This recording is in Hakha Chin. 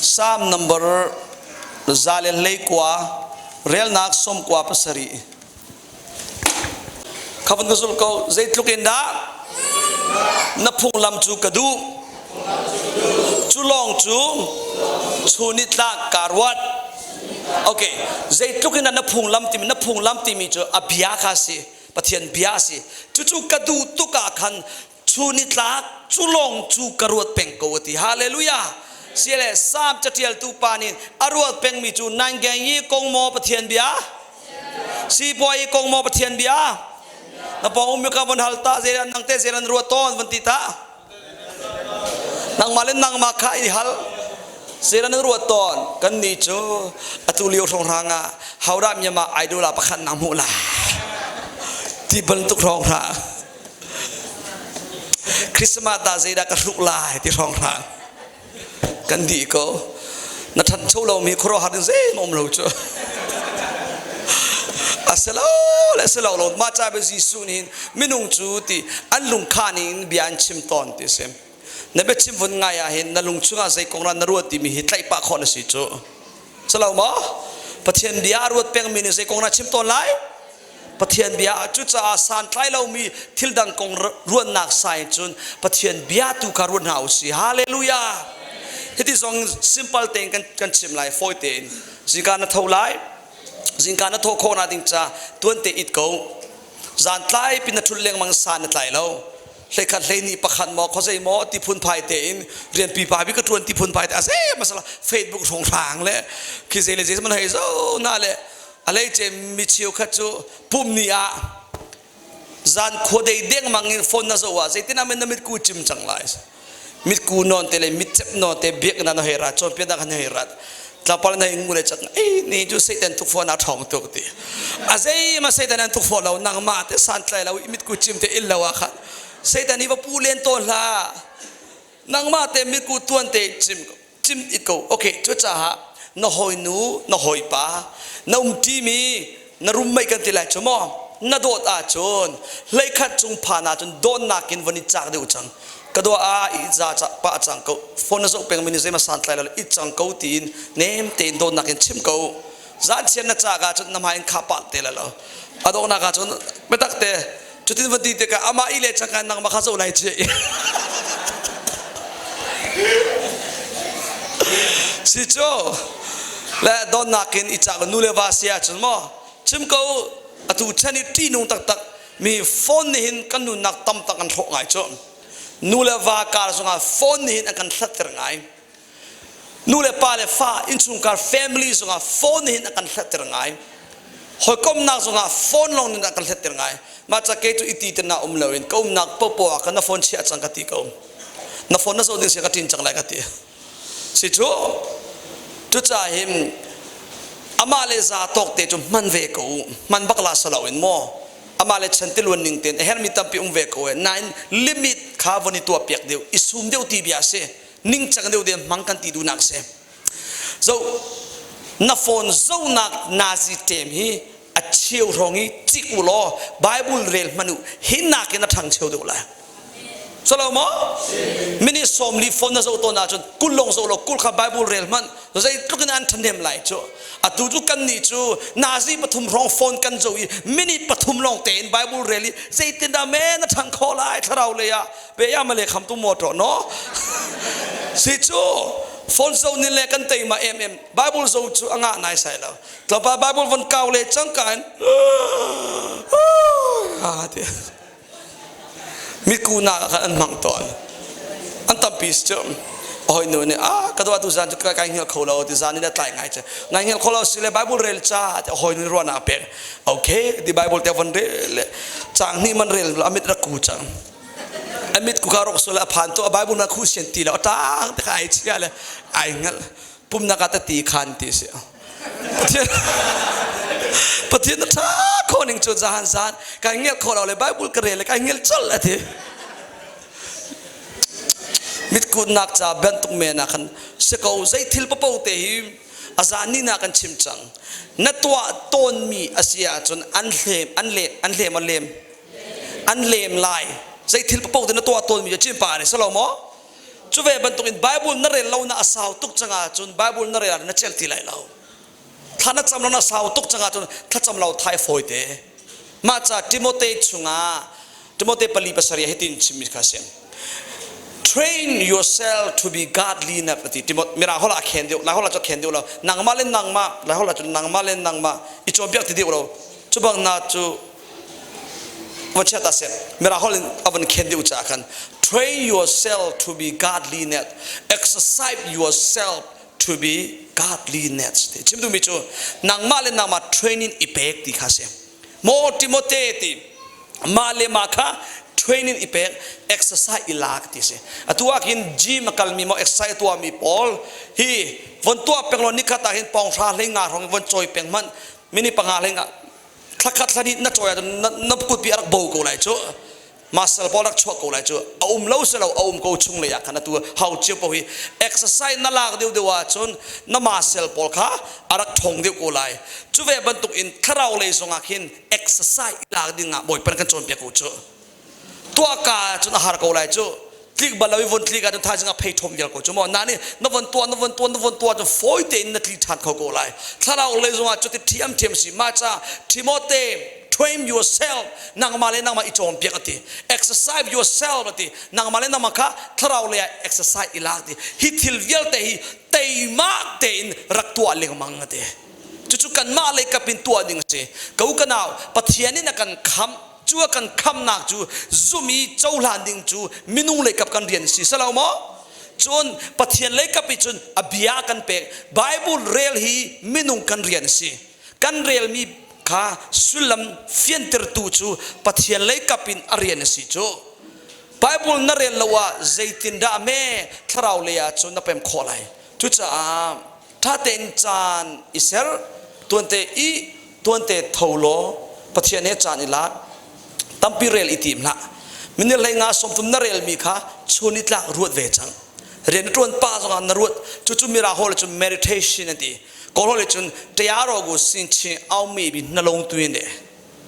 Psalm number 119 relnak 97. Kha van ka zul ko zeitluk in dah na phunglam cu ka duh cu lawng cu chun i tlak kaa ruat. Okay, zeitluk in dah na phunglam timi na phunglam timi cu a bia kha si Pathian bia a si. Cucu ka duh tuk ah khan chun i tlak cu lawng cu ka ruat peng ko a ti. Hallelujah. Siale Psalm catialtu pa nih a ruat pengmi cu nan gang i kong maw Pathian bia? Sipuai i kong maw Pathian bia? Na pawng ummi ka von hal ta zeiran nang te zeiran ruat tawn van ti ta. Nangmah le nangmah kha i hal. Zeiran nan ruat tawn kan ni cu atu lio hrawnghrang ah Howrah Myanmar idol ah pakhat nang hmuh lai ti bantuk hrawnghrang Christmas dah zeidah ka hruk lai ti hrawnghrang kan dih ko na ṭhancho lomi khuaruahhar ding zeihmanh um lo cu a si lo le si lo lo mah ca Jesuh nih minung cu ti an lungkhan in bia an chim tawn ti si na biachim vun ngai ah hin na lung chungah zei kong na ruat timi hi tlaih pah khawh na si cu si lo maw Pathian bia a ruat pengmi nih zei kong na chim tawn lai Pathian bia cucaah santlai lomi thil dang kong ruannak sai cun Pathian bia tu kha ruat hna u si. Hallelujah. Hiti zong simple tein kan kan chim lai fawi tein. Zingka na tho lai. Zingka na thawh khawh na ding ca tuan te it ko. Zan tlai pin na thul lengmang san na tlai lo. Hlei khat hlei ni pakhat maw khawzei maw ti phun phai tein rian pipa bi ka tuan ti phun phai te ase masala Facebook hrong hrang le khi zei le zei man hei zo na le A hleice mi cheukhat cu pumni ah zan khuadei dengmang in phone na zoh ah zeitin ah na mitku cim cang lai. Mitku nawn te le mitcep nawn te biakinn ah na hei rat cawnpiaknak na hei rat tlangpal na hei ngu le cak ei ni cu Satan tukforh na ṭhawng tuk ti. A zeihmanh Satan an tukforh lo nangmah te santlai lo mitku cim te inn lo ah khan Satan hi va pu len tawn hlah. Nangmah te mitku tuan te cim cim it ko okay cucaah na hawinu na hawipa na umṭimi na roommate kan ti lai cu maw na dawt ahcun hleikhat cung phan ahcun dawtnak in von i cak deuh cang ka dawt ah i za pah cang ko phone na zoh peng mi nih zeima santlai lo i cang ko tiin nem tein dawtnak in chim ko zan chian na cak ahcun na hmai in kha pah te la lo a donghnak ahcun biatak te cutin van ti tikah amah i le cangka nangmah kha zoh lai ci si cu le donnak in i cak nu le va si ahcun maw chim ko atu chan i ṭihnung taktak mi phone nih hin kan nunnak tam tak an hrawh ngai cu nu le va kar zongah phone nih hin an kan hlatter ngai Nu le pa le fa innchungkhar family zongah phone hin a kan hlatter ngai. Hawikomnak zongah phone lawng in a kan hlatter ngai. Mah ca kei cu iti te na um loin ka umnak popo ah ka na phone chiah cang ka ti ko. Na phone na zoh ding si ka ṭin cang lai ka ti. Si cu cucaah hin amah le za tawk te cu hman ve ko u. Hman bak la sa loin maw amah le chan tiluan ning tein a hermi tampi um ve ko e nain limit kha von i tuah piak deuh i sum deuh ti bia si ningcang deuh deuh hmang kan ti duhnak si zo na phone zonak nazi tem hi a cheu hrawng i cik u law bible rel hmanh u hi nakin a ṭhang cheu deuh lai Salo maw? Minute 40 phone na zoh tawn ahcun 20 lawng zoh law 20 kha Bible rel hmanh zeitluk in an ṭhahnem lai cu. Atu cu kan nih cu nazi pathum hrawng phone kan zoh i minute pathum lawng tein Bible rel i zeitindah men a ṭhang khawh lai thlarau lei ah pe ya male kham tu motor no si cu phone zo ni le kan teima em em bible zo cu anga nai sai lo tlawpa bible von kau le cangka in ha ti miku na khan an hmang tawn an tampi si cu hoi nu nih a ka dua tu zan cu kai hngil kho lo ti zan in a tlai ngai che ngai hngil kho lo si le bible rel cha ti hoi nu ruana pek okay ti bible te von rel le chang ni man rel amit ra ku chang amit ku ka rok so le a phan to a bible na khu sian ti lo tang te kha ai chia le ai ngal pumna ka ta ti khan ti si pathian pathian na tha kho ning chu zan zan kai ngel kho lo le bible ka rel le kai ngel chol ati mitkutnak ca bantuk men ah khan si ko zei thil papo te hi a zan ni na kan chim cang na tuah tawnmi a si ahcun an hlem an lem an hlem an lem an lem lai zei thil papo te na tuah tawnmi cu chim pa ne salo maw? Cu ve bantukin Bible na rel lo na a sau tuk cang ahcun Bible na rel ah na celh ti lai lo. Thla na cam lo na sau tuk cang ahcun thlacam lo thai fawi te. Mah ca Timote chungah Timote 4:7 hitin chimmi kha si. Train yourself to be godly na ti Timot mirang holh ah khen deuh lai holh ah cu khen deuh lo nangmah le nangmah lai holh ah cun nangmah le nangmah i cawnpiak ti deuh lo cu bang na cu va chiat ah seh mirang holh in a van khen deuh caah khan train yourself to be godliness exercise yourself to be godliness ti chim duhmi cu nangmah le nangmah training i pek ti kha si Maw Timote ti mah le mah kha training i pek exercise i lak ti si. Atu ah khin gym a kalmi maw exercise a tuahmi pawl hi von tuah peng law nikhat ah hin pawng hra hlei nga hrawng von cawi peng hmanh minute 5 hlei nga thlakhat thlahnih na cawi ahcun na, na kutpi a rak bo ko lai cu. Muscle pawl rak chuak ko lai cu a um lo si lo a um ko chung lei ah khan atu hau cio po hi exercise na lak deuh deuh ahcun na muscle pawl kha a rak ṭhawng deuh ko lai. Cu ve bantuk in thlarau lei zong ah khin exercise lak ding ah Bawipa kan cawnpiak ko cu. Tuah ka ahcun a har ko lai cu. Tlik bal lo i von tlik ahcun thaizing ah phei ṭhom vial ko cu maw. Na nih na von tuah na von tuah na von tuah cun fawi tein na tli ṭhan kho ko lai. Thlarau lei zong ah cuti ṭhiamṭhiam si. Mah ca Timote train yourself nangmah le nangmah i cawnpiak a ti. Exercise yourself a ti. Nangmah le nangmah kha thlarau lei ah exercise i lak ti. Hi thil vialte hi teimak tein rak tuah lengmang a ti. Cucu kanmah lei kap in tuah ding a si. Ko ka nau, Pathian in a kan khamh, cu a kan khamhnak cu zum i cohlan ding cu minung lei kap kan rian si salo maw? Cun Pathian lei kap i cun a bia kan pek. Bible rel hi minung kan rian a si. Kan relmi kha sullam fiantertu cu Pathian lei kap in a rian a si cu. Bible na rel lo ah zeitindah me thlarau lei ah cun na pem khawh lai. Cucaah ṭha tein caan i ser, tuante i tuante tho law Pathian he caan i lak, tampi rel i tim hlah. Minung 15 30 na relmi kha chun i tlak ruat ve cang. Rian na ṭuan pa zongah na ruat. Cucu Mirang holh cun meditation an ti. Kawl holh cun ṭayaro gu sin chin aumi bi na lung tuin de.